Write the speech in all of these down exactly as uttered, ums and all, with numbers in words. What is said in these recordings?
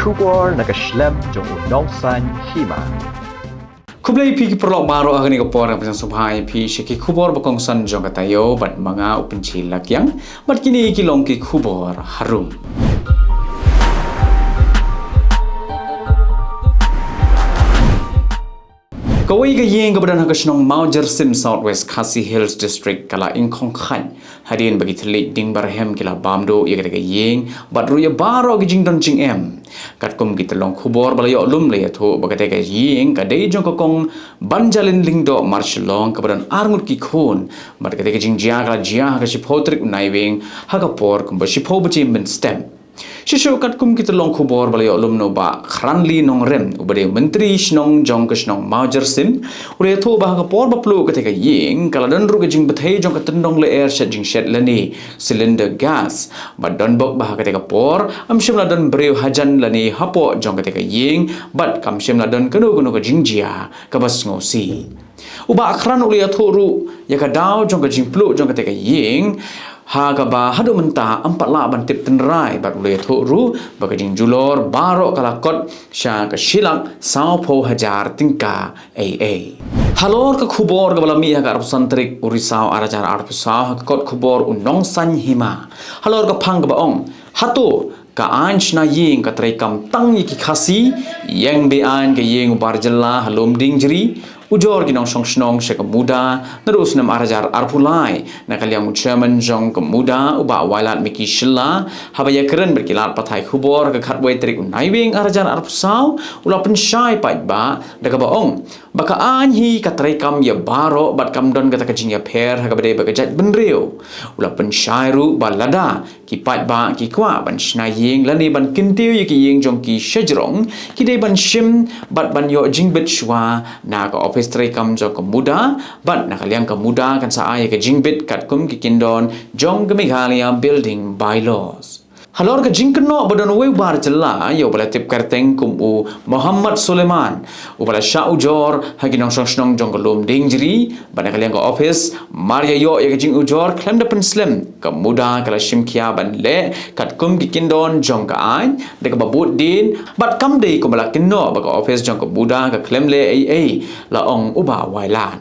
Khubor na ka shlem jong u Nongsaiñ Hima. Khublei phi ki paralok baroh ha kane ka por, nga pdiang sngewbha ïa phi sha ki khubor ba kongsan jong ka taïew bad ma nga u Pynshoi Lakiang, bad kine ki long ki khubor harum. Kawei ka ïing kaba don ha ka shnong Mawjyrsim, South West Khasi Hills District, ka la ingkhong khaid hadien ba ki thylliej dieng barhem ki la bam duh ïa kata ka ïing bad ruh ïa baroh ki jingdon jingem. Katkum ki tyllong khubor ba la ïoh lum, la ïathuh ba kata ka ïing ka dei jong ka Kong Banjalin Lyngdoh Marshallong kaba don arngut ki khun, bad kata ka jingjia ka la jia ha ka shiphew tarik u Naiwieng ha ka por kumba shiphew baje mynstep. Shisha katkum ki tyllong khubor ba la ïoh lum, u Bah Khranli Nongrim, uba dei u Myntri Shnong jong ka shnong Mawjyrsim, u la ïathuh ba ha ka por ba pluh kata ka ïing, ka la don ruh ka jingbthei jong ka tyndong lyer shet jingshet lane cylinder gas. Bad don bok ba ha kata ka por ym shym la don briew hajan lane hapoh jong kata ka ïing, bad kam shym la don kano kano ka jingjia kaba sngewsih. U Bah Khran u la ïathuh ruh ïa ka daw jong ka jingpluh jong kata ka ïing, ha kaba haduh mynta ym pat lah ban tip tynrai, bad u la ïathuh ruh ba ka jingjulor baroh ka la kot sha ka shi lak sawphew hajar tyngka ei ei. Halor ka khubor kaba la mih ha ka arphew san tarik u Risaw ar hajar arphew saw ha ka kot khubor u Nongsaiñ Hima, halor ka phang kaba ong, hato ka aiñ shna ïing ka treikam tang ïa ki Khasi? Ïeng be-aiñ ka ïing u Bar Jylla ha Lumdiengjri, ujor ki nongshong shnong sha ka MUDA naduh u snem ar hajar arphew lai. Na ka liang u Chairman jong ka MUDA, u Bah Wailadmiki Shylla, haba ïakren bad ki lad pathai khubor ha ka khatwei tarik u Naiwieng ar hajar arphew saw, u la pynshai paidbah da kaba ong ba ka aiñ hi ka treikam ïa baroh bad kam don kata ka jingïapher ha kaba dei bad ka jaitbynriew. U la pynshai ruh ba lada ki paidbah ki kwah ban shna ïing lane ban kyntiew ïa ki ïing jong ki shajrong, ki dei ban shim bad ban ïoh jingbit shuwa na ka ophis treikam jong ka MUDA, bad na ka liang ka MUDA kan sa ai ïa ka jingbit katkum ki kyndon jong ka Meghalaya Building Bylaws. Halor ka jingkynnoh ba don uwei u Bar Jylla ïa uba la tip kyrteng kum u Mohammad Suleiman, uba la shah ujor ha ki nongshong shnong jong ka Lumdiengjri, bad na ka liang ka ophis, mar ïa ïoh ïa ka jingujor khlem da pynslem, ka MUDA ka la shim khia ban leh katkum ki kyndon jong ka aiñ da kaba bud dien, bad kam dei kumba la kynnoh ba ka ophis jong ka MUDA ka khlem leh ei ei, la ong u Bah Wailad.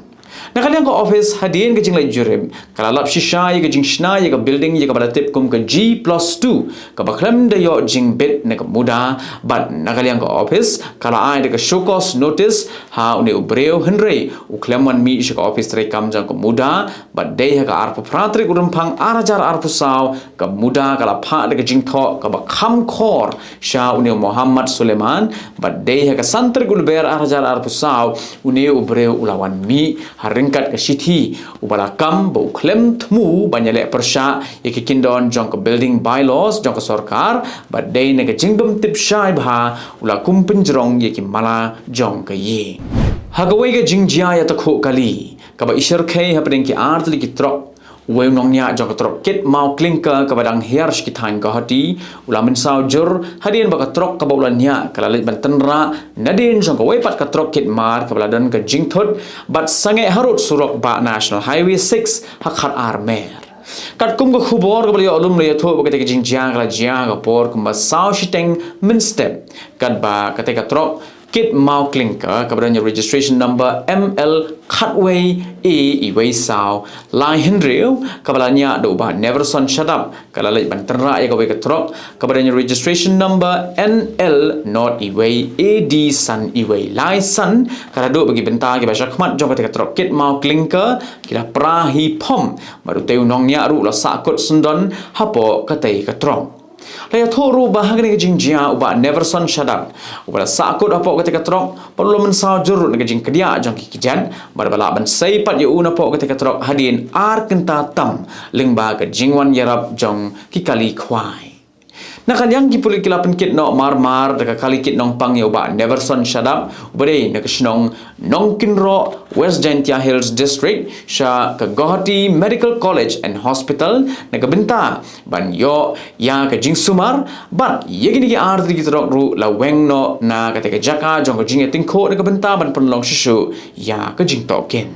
Na ka liang ka ophis, hadien ka jingleit jurip, ka la lap shisha ïa ka jingshna ïa ka building ïa kaba la tip kum ka G plus two, kaba khlem da ïoh jingbit na ka MUDA, bad na ka liang ka ophis ka la ai da ka show cause notice ha une u briew, hynrei u khlem wan mih sha ka ophis treikam jong ka MUDA, bad dei ha ka arphew phra tarik u Rymphang ar hajar arphew saw, ka MUDA ka la phah da ka jingthoh kaba kham khor sha une u Mohammad Suleiman, bad dei ha ka san tarik u Lber ar hajar arphew saw, une u briew u la wan mih ha ryngkat ka shithi, uba la kam ba u khlem thmu ban ïaleh pyrshah ïa ki kyndon jong ka Building Bylaws jong ka sorkar, bad dei na ka jingbym tip shai bha u la kum pynjrong ïa ki mala jong ka ïing. Ha kawei ka jingjia ïatakhuh kali kaba i shyrkhei hapdeng ki ar tylli ki trok, uwei u nongñiah jong ka trok kit maw clinker kaba dang hiar sha ki thaiñ Guwahati u la mynsaw jur hadien ba ka trok kaba u la ñiah ka la leit ban tynrah nadien jong kawei pat ka trok kit mar kaba la don ka jingthut, bad sangeh harud surok bah National Highway six ha Khatar Mer. Katkum ka khubor kaba la ïoh lum, la ïathuh ba katei ka jingjia ka la jia ha ka por kumba saw shiteng mynstep, katba katei ka trok kit maw clinker kaba don ïa registration number M L khatwei A iwei saw lai hynriew kaba la ñiah da u Bah Neverson Shadap ka la leit ban tynrah ïa kawei ka trok kaba don ïa registration number N L not iwei A D san iwei lai san. Ka la duh ba ki bynta kiba shakhmat jong katei ka trok kit maw clinker ki la pra hi phom, bad utei u nongñiah ruh u la sahkut syndon hapoh katei ka trok. La ïathuh ruh ba ha kane ka jingjia u Bah Neverson Shadap uba la sahkut hapoh katei ka trok, bad u la mynsaw jur ruh na ka jingkdiah jong ki kjat, bad ba lah ban sei pat ïa u napoh katei ka trok hadien ar kynta tam lyngba ka jingwan ïarap jong ki kali khwai. Na ka liang ki pulit ki la pynkit noh mar mar da ka kali kit nongpang ïa u Bah Neverson Shadap, uba dei na ka shnong Nongkynroh, West Jaintia Hills District, sha ka Guwahati Medical College and Hospital na ka bynta ban ïoh ïa ka jingsumar, bad ïa kine ki ar tylli ki trok ruh la weng noh na katei ka jaka jong ka jingïatyngkhuh na ka bynta ban pynlong shuh shuh ïa ka jingtohkit.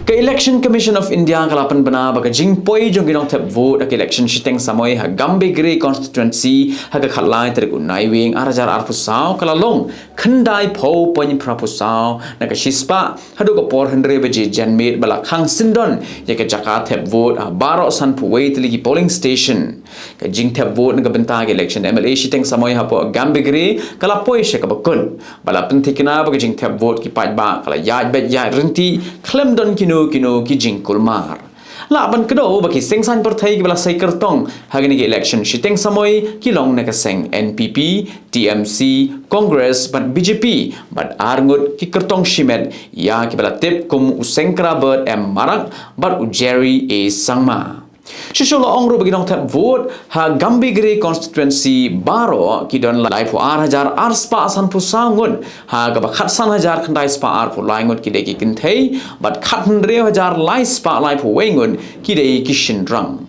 Ka Election Commission of India ka la pynbna ba ka jingpoi jong ki nongthep vote ha ka election shiteng samoi ha Gambegre constituency ha ka khatlai tarik u Naiwieng ar hajar arphew saw ka la long khyndai phew point phraphew saw na ka shispah haduh ka por hynriew baje janmiet ba la khang syndon ïa ka jaka thep vote ha baroh sanphew wei tylli ki polling station. Ka jingthep vote na ka bynta ka election M L A shiteng samoi hapoh Gambegre ka la poi sha kaba kut. Ba la pynthikna ba ka jingthep vote ki paidbah ka la ïaid beit ïaid ryntih khlem don kino kino ki jingkulmar. Lah ban kdew ba ki seng saiñ pyrthei kiba la sei kyrtong ha kane ka election shiteng samoi ki long na ka seng N P P, T M C, Congress bad B J P bad arngut ki kyrtong shimet ïa kiba la tip kum u Sengkra Bert M Marak bad u Jerry A Sangma. Shisha la ong ruh ba ki nongthep vote ha Gambegre constituency baroh ki don laiphew ar hajar arspah sanphew saw ngut, ha kaba khatsan hajar khyndai spah arphew lai ngut ki dei ki kynthei bad khathynriew hajar lai spah laiphew wei ngut ki dei ki shynrang.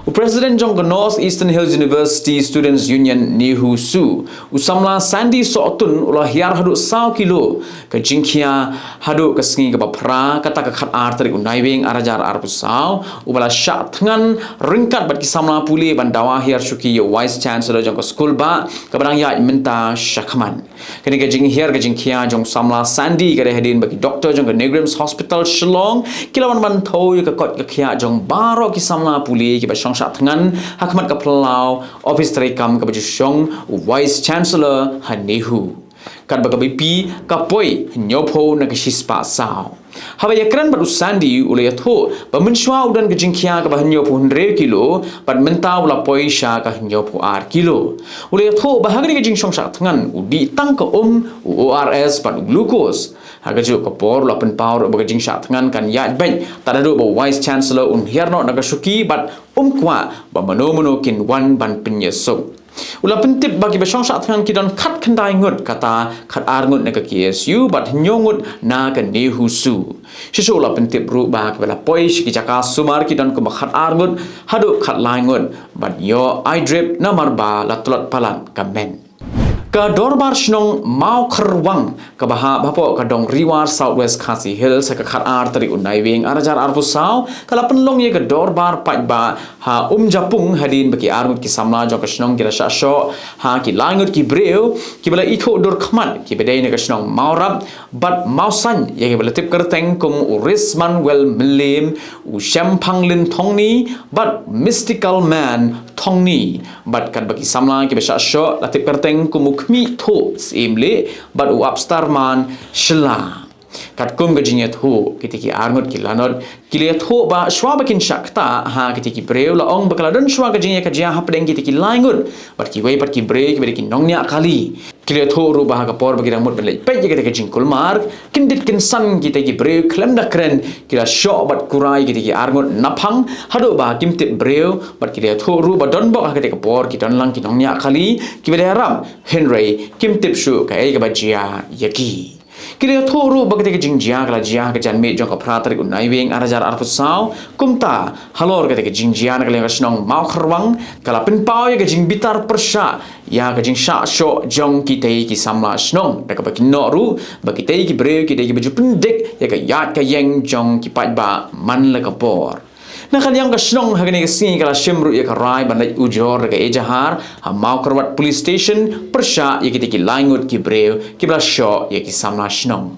U President jong ka North Eastern Hills University Students Union NEHUSU, u samla Sandy Sohtun u la hiar haduh saw kilo ka jingkhia haduh ka sngi kaba phra kata ka khatar tarik u Naiwieng ar hajar arphew saw, uba la shah thngan ryngkat bad ki samla pule ban dawa hiar shuki ïa u Vice Chancellor jong ka skul ba kaba dang ïaid mynta shakhmat. Kane ka jinghiar ka jingkhia jong u samla Sandy ka dei hadien ba ki doktor jong ka NEIGRIHMS Hospital Shillong ki la wan ban thew ïa ka koit ka khiah jong baroh ki samla pule kiba shong shah thngan ha khmat ka phyllaw ophis treikam kaba ju shong u Vice Chancellor ha NEHU. Katba ka B P ka poi hynñiewphew na ka shispah saw. Haba ïakren bad u Sandy u la ïathuh ba mynshuwa u don ka jingkhia kaba hynñiewphew hynriew kilo bad mynta u la poi sha ka hynñiewphew ar kilo. U la ïathuh ba ha kane ka jingshong shah thngan u dih tang ka um, u O R S bad u glucose. Ha kajuh ka por u la pynpaw ruh ba ka jingshah thngan kan ïaid beit tad haduh ba u Vice Chancellor un hiar noh na ka shuki bad um kwah ba mano mano kin wan ban pynïasuk. U la pyntip ba kiba shong shah thngan ki don khatkhyndai ngut, kata khatar ngut na ka K S U bad hynñiew ngut na ka NEHUSU. Shisha u la pyntip ruh ba kiba la poi sha ki jaka sumar ki don kumba khatar ngut haduh khatlai ngut bad ïoh ai drip namar ba la tlot palat ka met. Ka Dorbar Shnong Mawkyrwat kaba hap hapoh ka Dong Riwar South West Khasi Hills ha ka khatar tarik u Naiwieng ar hajar arphew saw ka la pynlong ïa ka dorbar paidbah ha Umjapung hadien ba ki arngut ki samla jong ka shnong ki la shah shoh ha ki laingut ki briew kiba la ithuh dur khmat kiba dei na ka shnong Mawrap bad Mawsaiñ ïa kiba la tip kyrteng kum u Rismanwel Mylliem, u Shemphanglin Thongni bad Mystical Man Thongni. Bad katba ki samla kiba shah shoh la tip kyrteng kum u Khmih Thuh Syiemlieh bad u Apstarman Shylla. Katkum ka jingïathuh kita ki arngut ki lanot ki la ïathuh ba shuwa ba kin shah ktah ha kita ki briew la ong ba ka la don shuwa ka jingïakajia hapdeng kita ki laingut bad kiwei pat ki briew kiba dei ki nongñiah kali. Ki la ïathuh ruh ba ha ka por ba ki dang mut ban leit peit ïa kita ki jingkulmar, kyndit kynsan kita ki briew khlem da kren ki la shoh bad kurai kita ki arngut naphang haduh ba kim tip briew bad ki la ïathuh ruh ba don bok ha kita ki por ki don lang ki nongñiah kali kiba la ïarap hynrei kim tip shuh kaei kaba jia ïa ki. Ki la ïathuh ruh ba kata ka jingjia ka la jia ha ka janmiet jong ka phra tarik u Naiwieng ar hajar arphew saw. Kumta halor kata ka jingjia na ka liang ka shnong Mawkyrwat ka la pynpaw ïa ka jingbitar pyrshah ïa ka jingshah shoh jong kitei ki samla shnong da kaba kin noh ruh ba kitei ki briew ki dei kiba ju pyndik ïa ka ïaid ka ïeng jong ki paidbah man la ka por. Na ka liang ka shnong ha kane ka sngi ka la shim ruh ïa ka rai ban leit ujor da ka ejahar ha Mawkyrwat Police Station pyrshah ïa kita ki laingut ki briew kiba la shoh ïa ki samla shnong.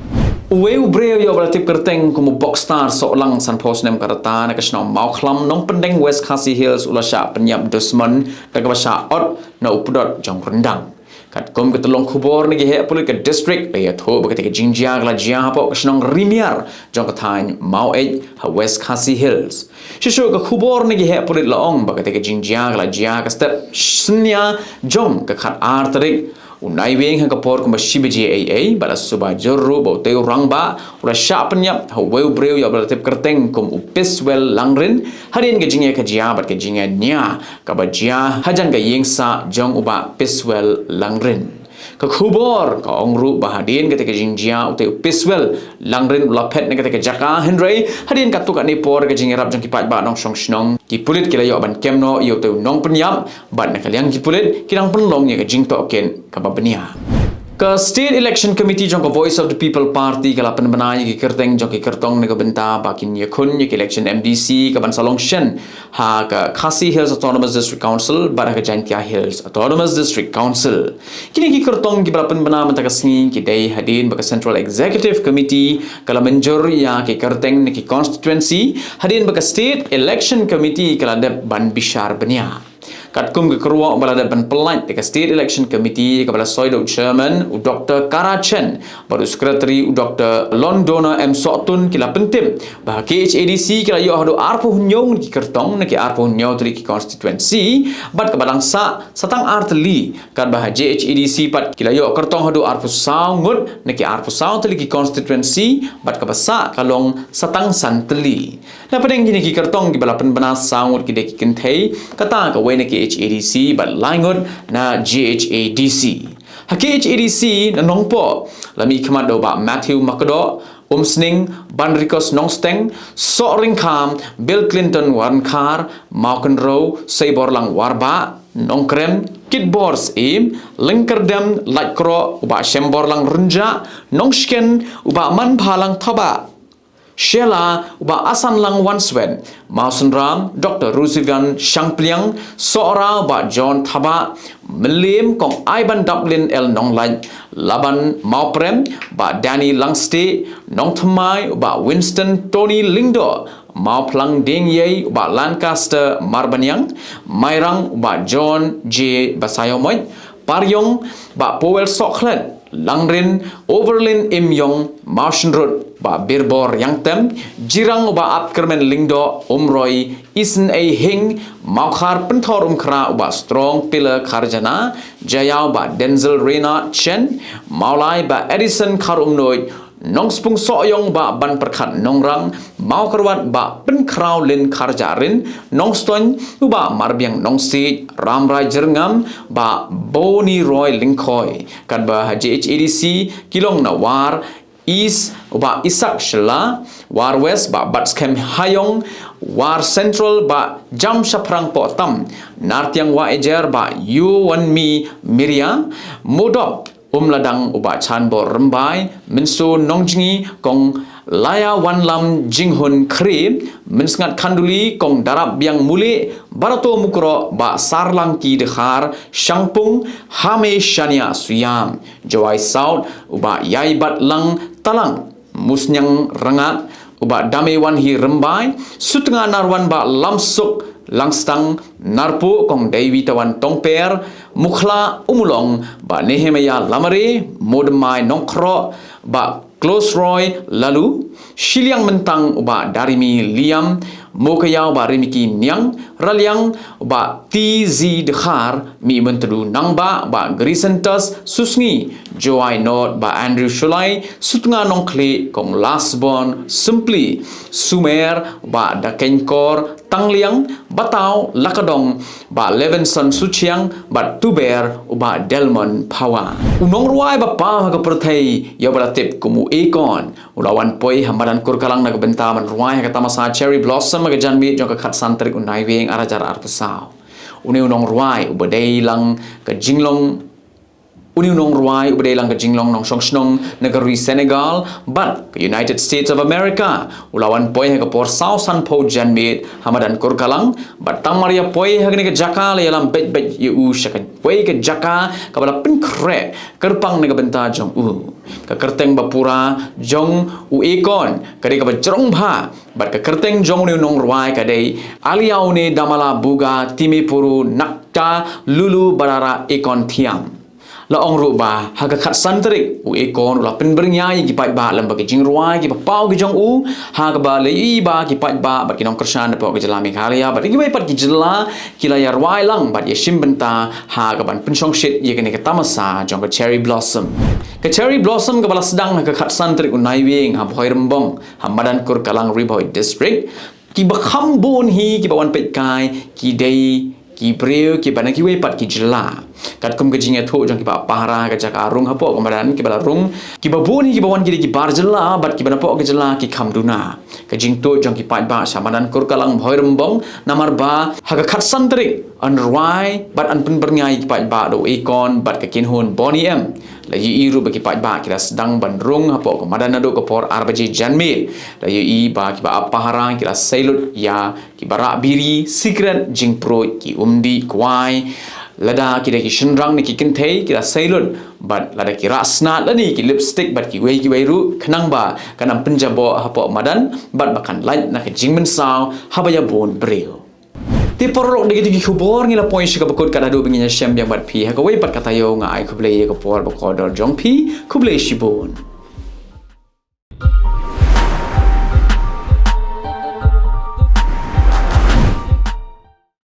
Uwei u briew ïa uba la tip kyrteng kum u Bokstar Sohlang, sanphew snem ka rta, na ka shnong Mawkhlam, Nongpyndeng, West Khasi Hills, u la shah pynïap dusmon da kaba shah ot na u pdot jong ryndang. Katkum ka tyllong khubor na ki heh pulit ka district la ïathuh ba kata ka jingjia ka la jia hapoh ka shnong Rimiar jong ka thaiñ Maweit ha West Khasi Hills. Shuh shuh ka khubor na ki heh pulit la ong ba kata ka jingjia ka la jia ha ka step synñia jong ka khatar tarik u Naiwieng ha ka por kumba shi baje eiei bad la suba jur ruh ba utei u rangbah u la shah pynïap ha uwei u briew ïa uba la tip kyrteng kum u Piswell Langrin hadien ka jingïakajia bad ka jingïania kaba jia hajan ka ïingsah jong u Bah Piswell Langrin. Ka khubor ka ong ruh ba hadien kata ka jingjia utei u Piswell Langrin u la phet na kata ka jaka, hynrei hadien katto katne por ka jingïarap jong ki paidbah nongshong shnong, ki pulit ki la ïoh ban kem noh ïa utei u nongpynïap bad na ka liang ki pulit ki dang pynlong ïa ka jingtohkit kaba bniah. Ka State Election Committee jong ka Voice of the People Party ka la pynbna ïa ki kyrteng jong ki kyrtong na ka bynta ba kin ïakhun ïa ki election M D C ka ban sa long shen ha ka Khasi Hills Autonomous District Council bad ha ka Jaintia Hills Autonomous District Council. Kine ki kyrtong kiba la pynbna mynta ka sngi ki dei hadien ba ka Central Executive Committee ka la mynjur ïa ki kyrteng na ki constituency hadien ba ka State Election Committee ka la dep ban bishar bniah. Katkum ka kyrwoh ba la dep ban pyllait da ka State Election Committee kaba la soi da u Chairman u Doctor Kara Chen bad u Secretary u Doctor Londona M Sohtun ki la pyntip ba ka K H A D C ki la ïoh haduh arphew hynñiew ngut ki kyrtong na ki arphew hynñiew tylli ki constituency bad kaba dang sah sa tang ar tylli, katba ha J H A D C pat ki la ïoh kyrtong haduh arphew saw ngut na ki arphew saw tylli ki constituency bad kaba sah ka long sa tang san tylli. Na pdeng kine ki kyrtong kiba la pynbna, saw ngut ki dei ki kynthei, kata kawei na K H A D C bad lai ngut na J H A D C. Ha K H A D C na Nongpoh la mih khmat da u Bah Matthew Makdoh, Umsning, Banrikos Nongsteng, Sohryngkham, Bill Clinton Warnkhar, Mawkynrew Seiborlang Warbah, Nongkrem Kitbor Syiem, Lyngkyrdem Laitkroh u Bah Shemborlang Rynjah, Nongshken u Bah Manbhalang Thabah, Shella u Bah Asanlang Wanswet, Mawsynram Doctor Ruzivan Shangpliang, Sohra u Bah John Thabah, Mylliem Kong Aibandaplin L Nonglait, Laban Mawprem Bah Danny Langstieh, Nongthymmai u Bah Winston Tony Lyngdoh, Mawphlang Diengiei u Bah Lancaster Marbaniang, Mairang u Bah John J Basaiawmoit, Pariong Bah Powell Sohkhlet, Langrin Overlin Imïong, Mawshynrut Bah Birbor Ïangtem, Jirang u Bah Apkyrmen Lyngdoh, Umroi Isynei Hing, Mawkhar Pynthor Umkhrah u Bah Strong Piller Kharjana, Jaïaw Bah Denzil Reynard Chen, Mawlai Bah Edison Kharumnuid, Nongspung Sohiong u Bah Banpyrkhat Nongrang, Mawkyrwat Bah Pynkhrawlin Kharjahrin, Nongstoiñ u Bah Marbiang Nongsiej, Rambrai Jyrngam Bah Bony Roy Lyngkhoi. Katba ha J H A D C ki long na War East u Bah Isaac Shylla, War West Bah Batskhem Haïong, War Central Bah Jamshaphrang Pohtam, Nartiang Wahiajer Bah Ïewynmi Myrïa, Modoh Umladang u Bah Chanbor Rymbai, Mynso Nongjngi Kong Laiawanlam Jinghun Khri, Mynsngat Khanduli Kong Darapbiang Mulieh, Barato Mukroh Bah Sarlangki Dkhar, Shangpung Hame Shaniah Suïam, Jowai South u Bah Ïaibatlang Talang, Musniang Rangad u Bah Damewanhi Rymbai, Sutnga Narwan Bah Lamsuk Langstang, Narpuh Kong Deiwitawan Tongper, Mukhla Umulong Bah Nehemiah Lamare, Modmai Nongkhroh Bah Klosroy Laloo, Shiliang Myntang u Bah Darimi Liam, Mowkaiaw Bah Rimiki Niang, Raliang Bah T Z Dkhar, Mihmyntdu Nangbah Bah Grisantus Susngi, Jowai North Bah Andrew Shullai, Sutnga Nongkhlieh Kong Lasbon Sympli, Sumer Bah Dakeiñkor Tangliang, Bataw Lakadong Bah Levinson Suchiang bad Tuber u Bah Delmon Phawa. U nongrwai ba paw ha ka pyrthei ïa uba la tip kum u Akon u la wan poi ha madan Kurkalang na ka bynta ban rwai ha ka tamasa Cherry Blossom ha ka janmiet jong ka khatsan tarik u Naiwieng ar hajar arphew saw. Une u nongrwai uba dei lang ka jinglong Une u nongrwai uba dei lang ka jinglong nongshong shnong na ka ri Senegal bad ka United States of America u la wan poi ha ka por saw sanphew janmiet ha madan Kurkalang bad tang mar ïa poi ha kane ka jaka la ïalam beit beit ïa u sha kawei ka jaka kaba la pynkhreh kyrpang na ka bynta jong u. Ka kyrteng ba pura jong u Akon ka dei kaba jrong bha bad ka kyrteng jong une u nongrwai ka dei Aliaune Damala Buga Timepuru Nakta Lulu Barara Akon Thiam. La ong ruh ba ha ka khatsan tarik u Akon u la pynbyrngia ïa ki paidbah lem bad ki jingrwai kiba paw ki jong u ha kaba la ïohi ba ki paidbah bad ki nongkyrshan napoh ka jylla Meghalaya bad kiwei pat ki jylla ki la ïa rwai lang bad ïa shim bynta ha kaban pynshongshit ïa kane ka tamasa jong ka Cherry Blossom. Ka Cherry Blossom kaba la sdang ha ka khatsan tarik u Naiwieng ha Bhoirymbong ha madan Kurkalang Ri Bhoi District. Kiba kham bun hi kiba wan peitkai ki dei ki briew kiba na kiwei pat ki jylla. Katkum ka jingïathuh jong kiba pahara ka jaka rung hapoh ka madan kiba la rung, kiba bun hi kiba wan ki dei ki bar jylla bad kiba napoh ka jylla ki kham duna. Ka jingtuid jong ki paidbah sha madan Kurkalang Bhoirymbong namar ba ha ka khatsan tarik yn rwai bad yn pynbyrngia ïa ki paidbah da u Akon bad ka kynhun Boney M. La ïohi ruh ba ki paidbah ki la sdang ban rung hapoh ka madan naduh ka por ar baje janmiet. La ïohi ba kiba ap pahara ki la sei lut ïa kiba rah biri, sikret, jingpruid, ki umdih, kwai. Lada ki da ki shynrang ne ki kynthei ki la sei lut bad lada ki rah snad lane ki lipstick bad kiwei kiwei ruh khnang ba kan ym pynjaboh hapoh madan bad ba kan lait na ka jingmynsaw haba ïa bun briew. Te paralok, da kito ki khubor ngi la poi sha kaba kut. Katba haduh ba ngin ïashem biang bad phi ha kawei pat ka taïew, nga ai khublei ïa ka por ba kordor jong phi. Khublei shibun.